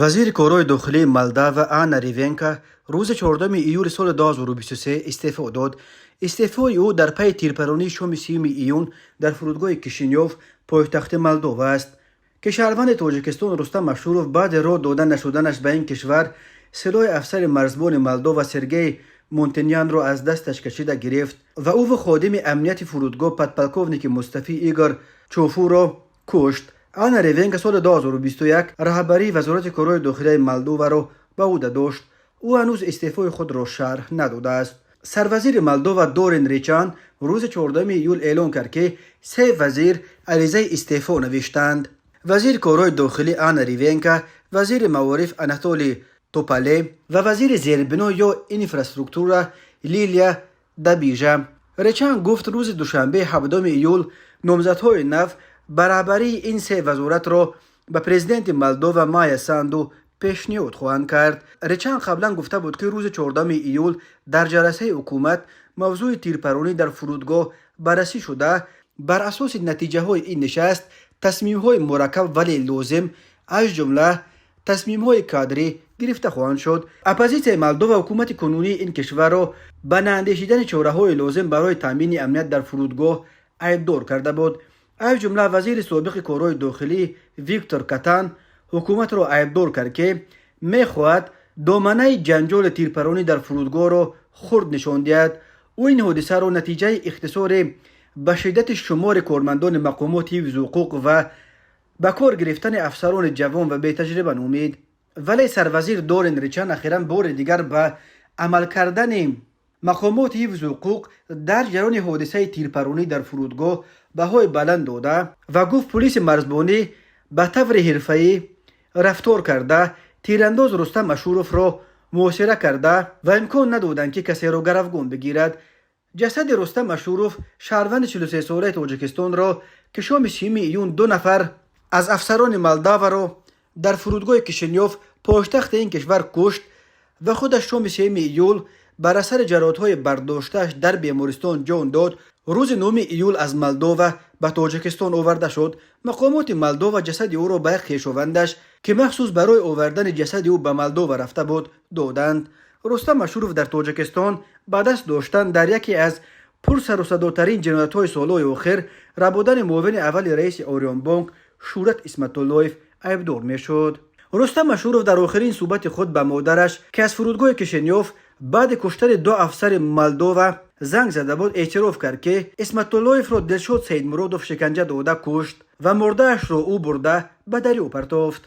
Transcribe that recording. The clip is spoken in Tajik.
Вазири корҳои дохилии Молдова Анна Ревенка рӯзи 14 июли соли 2023 истеъфо дод. Истеъфои ӯ дар пайи тирпаронии шоми 30 июн дар фурудгоҳи Кишинёв, пойтахти Молдова аст, ки шаҳрванди Тоҷикистон Рустам Ашуров баъди роҳ дода нашуданаш ба ин кишвар силоҳи афсари марзбони Молдова Сергей Мунтенянро аз дасташ кашида гирифт ва ӯву ходими амнияти фурудгоҳ, подполковники мустафӣ Игор Чофуро кушт. Анна Ревенка соли 2021 раҳбарии Вазорати корҳои дохилияи Молдоваро ба ӯҳда дошт. Ӯ ҳанӯз истеъфои худро шарҳ надодааст. Сарвазири Молдова Дорин Речан рӯзи 14 июл эълон кард, ки се вазир аризаи истеъфо навиштанд: вазири корҳои дохилӣ Анна Ревенка, вазири маориф Анатолий Топале ва вазири зербино ё инфраструктура Лилия Дабижа. Речан гуфт, рӯзи душанбе, 17 июл, номзадҳои нав ба раҳбарии ин се вазоратро ба президенти Молдова Майя Санду пешниҳод хоҳанд кард. Речан қаблан гуфта буд, ки рӯзи 14 июл дар ҷаласаи ҳукумат мавзӯи тирпаронӣ дар фурудгоҳ баррасӣ шуда, бар асоси натиҷаҳои ин нишаст тасмимҳои мураккаб, вале лозим, аз ҷумла тасмимҳои кадрӣ гирифта хоҳанд шуд. Оппозитсияи Молдова ҳукумати кунунии ин кишварро ба наандешидани чораҳои лозим барои таъмини амният дар фурудгоҳ айбдор карда буд. Аз ҷумла вазири собиқи корҳои дохилӣ Виктор Катан ҳукуматро айбдор кард, ки мехоҳад доманаи ҷанҷоли тирпаронӣ дар фурудгоҳро хурд нишон диҳад. Ӯ ин ҳодисаро натиҷаи ихтисори ба шиддати шумори кормандони мақомоти ҳифзи ҳуқуқ ва ба кор гирифтани афсарони ҷавон ва бетаҷриба номид. Вале сарвазир Дорин Речан ахиран бори дигар ба амал кардани мақомоти ҳифзи ҳуқуқ дар ҷараёни ҳодисаи тирпаронӣ дар фурудгоҳ баҳои баланд дода ва гуфт, пулиси марзбонӣ ба таври ҳирфаӣ рафтор карда, тирандоз Рустам Ашуровро муҳосира карда ва имкон надоданд, ки касеро гаравгон бигирад. Ҷасади Рустам Ашуров, шаҳрванди 43-солаи Тоҷикистонро, ки шоми 30 июн ду нафар аз афсарони Молдаваро дар фурудгоҳи Кишинёв, пойтахти ин кишвар, кушт ва худаш шоми 3 июл бар асари ҷароҳатҳои бардоштааш дар бемористон ҷон дод, рӯзи 9 июл аз Молдова ба Тоҷикистон оварда шуд. Мақомоти Молдова ҷасади ӯро ба як хешовандаш, ки махсус барои овардани ҷасади ӯ ба Молдова рафта буд, доданд. Рустам Ашуров дар Тоҷикистон ба даст доштан дар яке аз пурсарусадотарин ҷиноятҳои солҳои охир, рабудани муовини аввали раиси Ориёнбонк Шӯҳрат Исматуллоев, айбдор мешуд. Рустам Ашуров дар охирин суҳбати худ ба модараш, ки аз фурудгоҳи Кишинёв баъди куштани ду афсари Молдова занг зада буд, эътироф кард, ки Исматуллоевро Дилшод Саидмуродов шиканҷа дода кушт ва мурдаашро ӯ бурда ба дарё партофт.